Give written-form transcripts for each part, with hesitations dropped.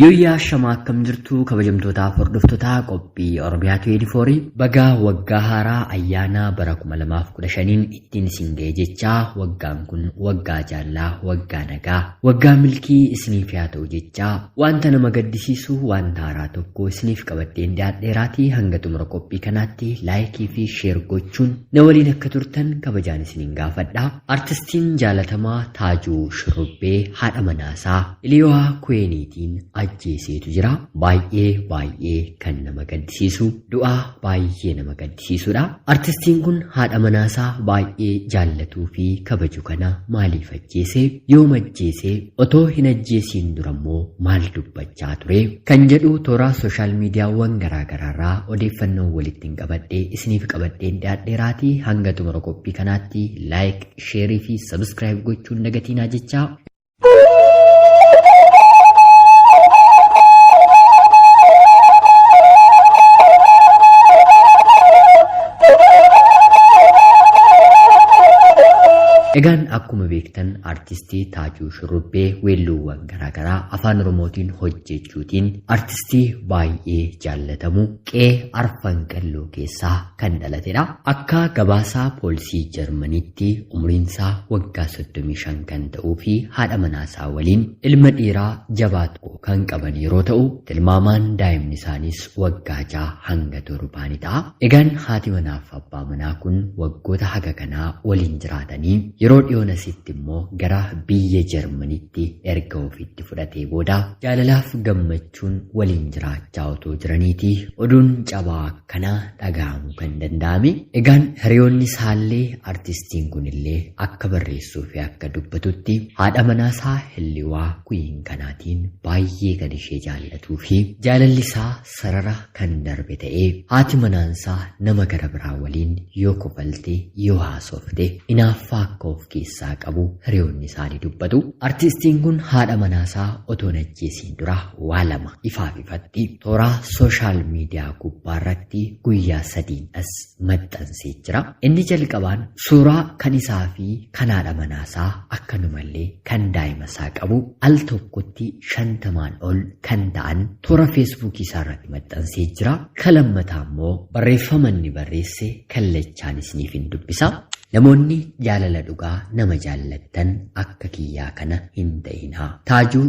Yooyyaa shamaa akkam jirtu kabajamtootaaf hordoftoota qophii Oromiyaa 24 bagaa waggaa haaraa ayyaana bara 2015n ittiin isin ga'e jechaa waggaan kun waggaa jaallaa waggaa nagaa waggaa milkii isiniif haa ta'u jechaa wanta nama gaddisiisu wanta haaraa tokko isiniif qabadheen dhiyaadheeraatii hanga xumura qophii kanaatti laayikii fi sheer gochuun na waliin akka turtan kabajaan isiniin gaafadha. Artistiin jaalatamaa Taajuu Shurrubbee haadha manaasaa Iliyoohaa Kuweeniitiin ajjeeseetu jira. Baay'ee baay'ee kan nama gaddisiisu du'aa baay'ee nama gaddisiisudha. Artistiin kun haadha manaasaa baay'ee jaallatuu fi kabaju kana maaliif ajjeese? Yoom ajjeese? Otoo hin ajjeesiin durammoo maal dubbachaa ture? Kan jedhu toora sooshaal miidiyaawwan garaagaraarraa odeeffannoo walitti hin qabadhee isiniif qabadheen dhiyaadheeraatii hanga xumura qophii kanaatti laayik, sheerii fi sabskiraayib gochuun dagatiinaa jechaa. Egaan akkuma beektan artistii Taajuu Shurrubbee weelluuwwan garaagaraa afaan Oromootiin hojjechuutiin artistii baay'ee jaallatamu qe'ee arfan qalloo keessaa kan dhalatedha. Akka gabaasaa poolisii Jarmaniitti umriinsaa waggaa 35 kan ta'uu fi haadha manaasaa waliin ilma dhiiraa jabaa tokko kan qaban yeroo ta'u tilmaamaan daa'imni isaaniis waggaa 6 hanga 7 ni ta'a. Egaan haati manaaf abbaa manaa kun waggoota haga kanaa waliin jiraatanii yeroo dhiyoon asitti immoo gara biyya Jarmanitti erga ofitti fudhatee booda jaalalaaf gammachuun waliin jiraachaa otoo jiraniiti oduun cabaa akkanaa dhaga'amuu kan danda'ame. Egaan hiriyoonni isaallee artistiin kunillee akka barreessuu fi akka dubbatutti haadha manaasaa Hilliwaa Kuyiin kanaatiin baay'ee kan ishee jaallatuu fi jaalalli isaa sarara kan darbe ta'ee haati manaansaa nama gara biraa waliin yoo kofalte yoo haasofte inaaffaa akka of keessaa qabu hiriyoonni isaanii dubbatu. Artistiin kun haadha manaasaa otoo hin ajjeesiin dura waa lama ifaaf ifatti toora sooshaal miidiyaa gubbaarratti guyyaa sadiin as maxxansee jira. Inni jalqabaan suuraa kan isaa fi kan haadha manaasaa akkanumallee kan daa'ima isaa qabu al tokkotti 50n ol kan ta'an toora feesbuukii isaa irratti maxxansee jira. Kan lammataa immoo barreeffama inni barreesse kallachaan isiniif hin dubbisa. Namoonni jaalala dhugaa nama jaallattan akka kiyyaa kana hin ta'inaa. Taajuu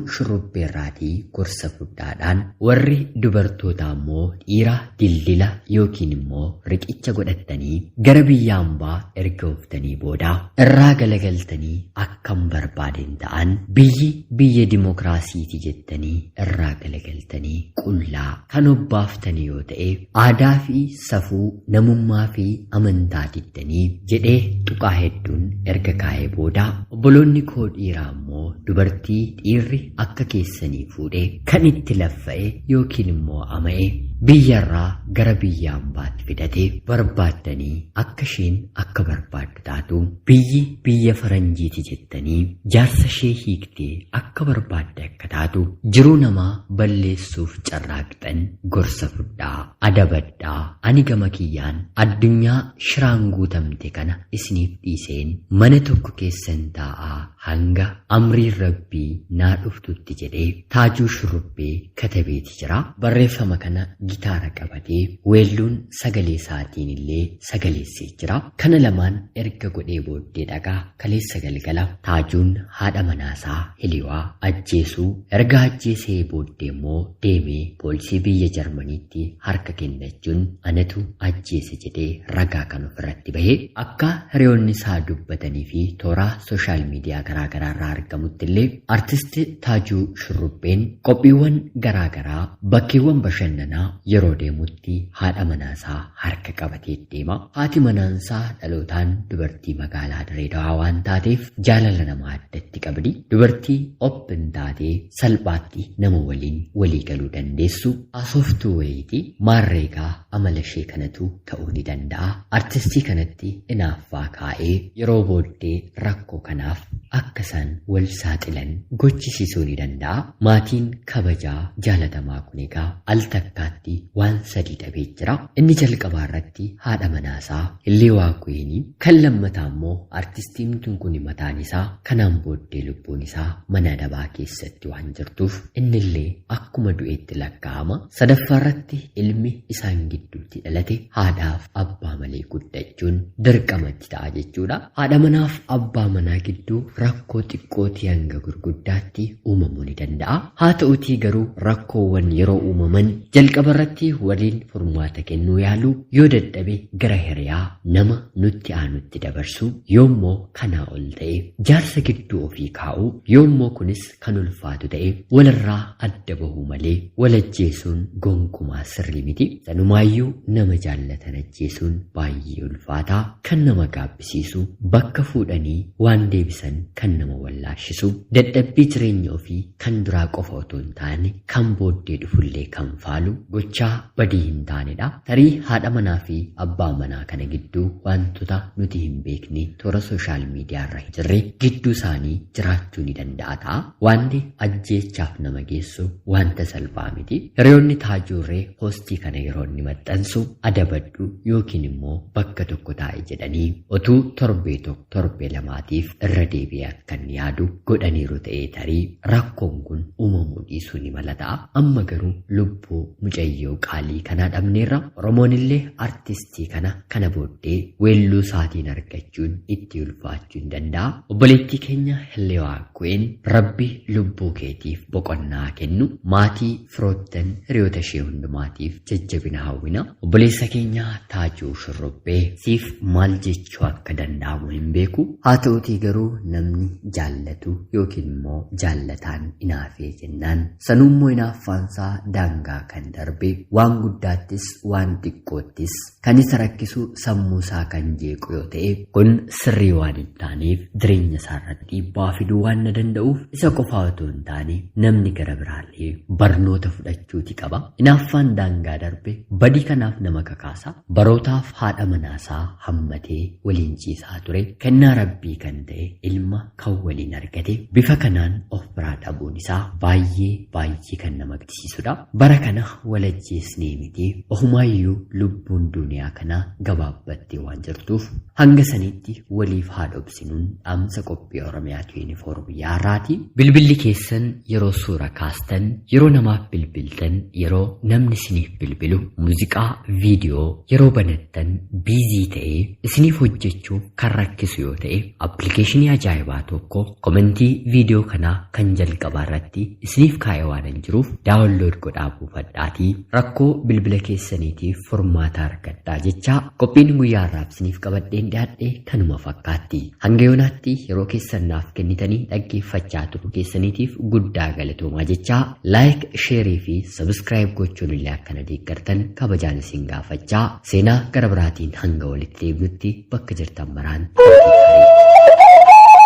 Shurrubbeerraatii gorsa fudhaadhaan warri dubartootaa immoo dhiira dildila yookiin immoo riqicha godhattanii gara biyya hambaa erga ooftanii booda irraa galagaltanii akkam barbaadeen ta'an biyyi biyya dimokiraasiiti jettanii irraa galagaltanii qullaa kan obbaaftanii yoo ta'e aadaa fi safuu namummaa fi amantaa diddanii jedhee tuqaa hedduun erga kaa'ee booda obboloonni koo dhiiraa immoo dubartii dhiirri akka keessanii fuudhee kan itti laffa'e yookiin immoo ama'e biyyarraa gara biyya hambaatti fidate barbaaddanii akka isheen akka barbaaddu taatu biyyi biyya faranjiiti jettanii jaarsa ishee hiiktee akka barbaadde akka taatu jiruu namaa balleessuuf carraaqxan gorsa fudhaa adabadhaa ani gama kiyyaan addunyaa shiraan guutamte kana isiniif dhiiseen mana tokko keessan taa'aa hanga amriin rabbii naa dhuftutti jedhee Taajuu Shurrubbee katabeeti jira. Barreeffama kana gitaara qabatee weelluun sagalee isaatiin illee sagaleessee jira. Kana lamaan erga godhee booddee dhagaa kaleessa galgala Taajuun haadha manaasaa Hiliwaa ajjeesuu erga ajjeesee booddee immoo deemee poolisii biyya Jarmaniitti harka kennachuun anatu ajjeese jedhee ragaa kan ofirratti bahe akka hiriyoonni isaa dubbatanii fi toora sooshaal miidiyaa garaagaraa irraa argamutti illee artisti Taajuu Shurrubbeen qophiiwwan garaagaraa bakkeewwan bashannanaa yeroo deemutti haadha manaasaa harka qabatee deema. Haati manaansaa dhalootaan dubartii magaalaa Dirree Dawaa waan taateef jaalala namaa addatti qabdi. Dubartii open taatee salphaatti nama waliin walii galuu dandeessu haasoftuu wayiiti. Maarreegaa amala ishee kanatu ta'uu ni danda'a. Artistii kanatti inaaffaa kaa'ee yeroo booddee rakkoo kanaaf akka isaan wal saaxilan gochisiisuu ni danda'a. Maatiin kabajaa jaalatamaa kun egaa al takkaatti waan sadii dhabee jira. Inni jalqabaa irratti haadha manaasaa Hilleewaa Kuweenii, kan lammataa immoo artistiin kun mataan isaa kanaan booddee lubbuun isaa mana adabaa keessatti waan jirtuuf innillee akkuma du'eetti lakkaa'ama. Sadaffaa irratti ilmi isaan gidduutti dhalate haadhaaf abbaa malee guddachuun dirqamatti ta'a jechuudha. Haadha manaaf abbaa manaa gidduu rakkoo xiqqootii hanga gurguddaatti uumamuu ni danda'a. Haa ta'utii garuu rakkoowwan yeroo uumaman jalqaba irratti waliin furmaata kennuu yaalu, yoo dadhabe gara hiriyaa nama nutti aanutti dabarsu, yoommoo kanaa ol ta'e jaarsa gidduu ofii kaa'u, yoommoo kunis kan ulfaatu ta'e walirraa adda bahuu malee walajjeesuun gonkumaa sirrii miti. Sanumaayyuu nama jaallatan ajjeesuun baay'ee ulfaataa, kan nama gaabbisiisu, bakka fuudhanii waan deebisan kan nama wallaashisu, dadhabbii jireenya ofii kan duraa qofa otoo hin taane kan booddee dhufullee kan faalu gochaa badii hin taanedha. Tarii haadha manaa fi abbaa manaa kana gidduu wantoota nuti hin beekne toora sooshaal miidiyaa irra hin jirre gidduu isaanii jiraachuu ni danda'a ta'a. Wanti ajjeechaaf nama geessu wanta salphaa miti. Hiriyoonni Taajuurree poostii kana yeroo inni maxxansu adabadhu yookiin immoo bakka tokko taa'e jedhanii otuu torbee tokko torbee lamaatiif irra deebi'ee akka inni yaadu godhaniiru ta'ee tarii rakkoon kun uumamuu dhiisuu ni mala ta'a. Amma garuu lubbuu mucayyoo qaalii kanaa dhabneerra. Oromoon illee artistii kana booddee weelluu isaatiin argachuun itti ulfaachuu hin danda'a. Obboleettii keenya Hilleewaa Kuween Rabbi lubbuu keetiif boqonnaa kennu, maatii firoottan hiriyoota ishee hundumaatiif jajjabina hawwina. Obboleessa keenya Taajuu Shurrubbee siif maal jechuu akka danda'amu hin beeku. Haa ta'utii garuu namni jaallatu yookiin immoo jaallataan inaafee jennaan sanuummoo inaaffaansaa daangaa kan darbe waan guddaattis waan xiqqoottis kan isa rakkisu sammuu isaa kan jeequ yoo ta'e kun sirrii waan hin taaneef jireenya isaarratti dhiibbaa fiduu waan na danda'uuf isa qofaa otoo hin taane namni gara biraallee barnoota fudhachuuti qaba. Inaaffaan daangaa darbe badii kanaaf nama kakaasa. Barootaaf haadha manaasaa hammatee waliin ciisaa ture. Kennaa Rabbii kan ta'e ilma kan waliin argate bifa kanaan of biraa dhabuun isaa baay'ee baay'ee kan nama gaddisiisudha. Bara kana walajjeesnee miti ofumaayyuu lubbuun duniyaa kanaa gabaabbattee waan jirtuuf hanga sanitti waliif haa dhobsinuun dhaamsa qophii Oromiyaa 24 guyyaa har'aati. Bilbilli keessan yeroo suura kaastan, yeroo namaaf bilbiltan, yeroo namni isiniif bilbilu, muuziqaa, viidiyoo yeroo banattan biizii ta'ee isiniif hojjechuuf kan rakkisu yoo ta'e appilikeeshinii ajaa'ibaa tokko komentii viidiyoo kanaa kan jalqabaa irratti isiniif kaa'ee waan hin jiruuf daawunlood godhaa buufadhaatii rakkoo bilbila keessaniitiif furmaata argadhaa jechaa qophiin guyyaa har'aaf isiniif qabadheen dhiyaadhe kanuma fakkaatti. Hanga yoonaatti yeroo keessan naaf kennitanii dhaggeeffachaa turuu keessaniitiif guddaa galatoomaa jechaa laayik, sheerii fi sabiskiraayib gochuun illee akkana deeggartan kabajaan isin gaafachaa seenaa gara biraatiin hanga walitti deebinutti bakka jirtan maraan turtii gaarii.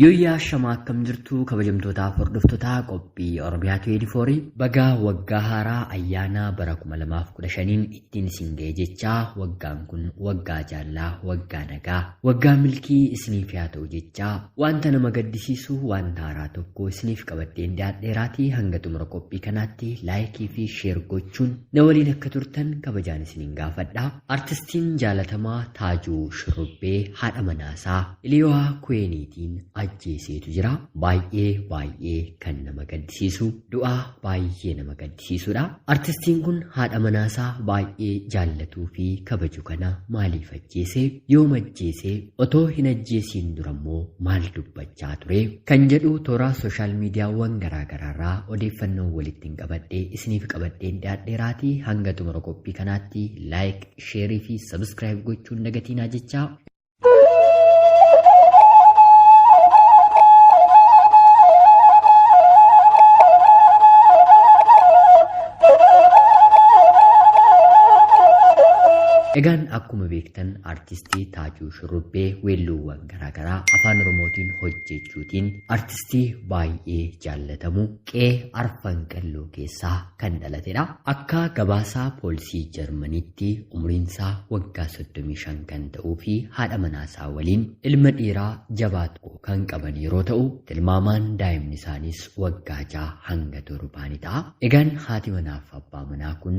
Yooyyaa shamaa akkam jirtu kabajamtootaaf hordoftoota qophii Oromiyaa 24 bagaa waggaa haaraa ayyaana bara 2015 ittiin isin ga'e jechaa waggaan kun waggaa jaallaa waggaa nagaa waggaa milkii isiniif haa ta'u jechaa wanta nama gaddisiisu wanta haaraa tokko isiniif qabadheen dhiyaadheeraatii hanga xumura qophii kanaatti laayikii fi sheer gochuun na waliin akka turtan kabajaan isiniin gaafadha. Artistiin jaalatamaa Taajuu Shurrubbee haadha manaasaa Iliyoohaa Kuweeniitiin ajjeeseetu jira. Baay'ee baay'ee kan nama gaddisiisu, du'aa baay'ee nama gaddisiisudha. Artistiin kun haadha manaasaa baay'ee jaallatuu fi kabaju kana maaliif ajjeese? Yoom ajjeese? Otoo hin ajjeesiin durammoo maal dubbachaa ture? Kan jedhu toora sooshaal miidiyaawwan garaagaraarraa odeeffannoo walitti hin qabadhee isiniif qabadheen dhiyaadheeraatii hanga xumura qophii kanaatti laayik, sheerii fi sabiskiraayib gochuun dagatiinaa jechaa. Egaan akkuma beektan artistii Taajuu Shurrubbee weelluuwwan garaagaraa afaan Oromootiin hojjechuutiin artistii baay'ee jaallatamu qe'ee Arfan Qalloo keessaa kan dhalatedha. Akka gabaasaa poolisii Jarmaniitti umriinsaa waggaa 35 kan ta'uu fi haadha manaasaa waliin ilma dhiiraa jabaa tokko kan qaban yeroo ta'u, tilmaamaan daa'imni isaaniis waggaa 6 hanga 7 ni ta'a. Egaan haati manaaf abbaa manaa kun